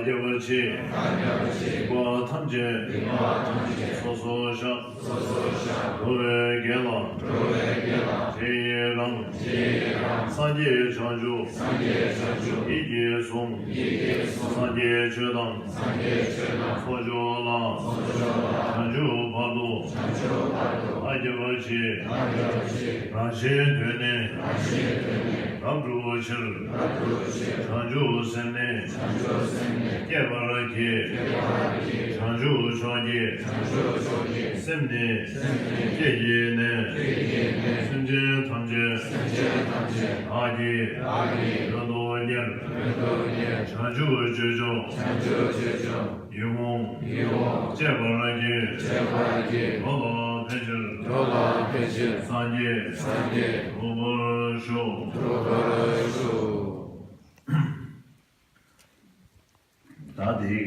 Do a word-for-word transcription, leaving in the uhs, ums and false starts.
རྒྱལ་བར་བྱེད། སྡིག་པ་ཐམས་ཅད། སོ་སོར་བཤགས། འགྲོ་བའི་དགེ་ལ། རྗེས་ཡི་རང་། སངས་རྒྱས་བྱང་ཆུབ། ཡིད་ཀྱིས་བཟུང་། སངས་རྒྱས་ཆོས་དང་། ཚོགས་མཆོག་ལ། བྱང་ཆུབ་བར་དུ། ང་རྒྱལ་བར་བྱེད། རང་གཞན་དོན་ནི། རབ་བསྒྲུབ་ཕྱིར། བྱང་ཆུབ་སེམས་ནི། བསྐྱེད་པར་བགྱི། བྱང་ཆུབ་མཆོག་གི། སེམས་ནི། བསྐྱེད་བགྱིས་ནས། སེམས་ཅན་ཐམས་ཅད། བདག་གིས། ཡོན་དུ་གཉེར། བྱང་ཆུབ་སྤྱོད་མཆོག། ཡིད་འོང་། སྤྱད་པར་བགྱི། འགྲོ་ལ་ཕན་ཕྱིར། སངས་རྒྱས། འགྲུབ་པར་ཤོག། ད་དེ།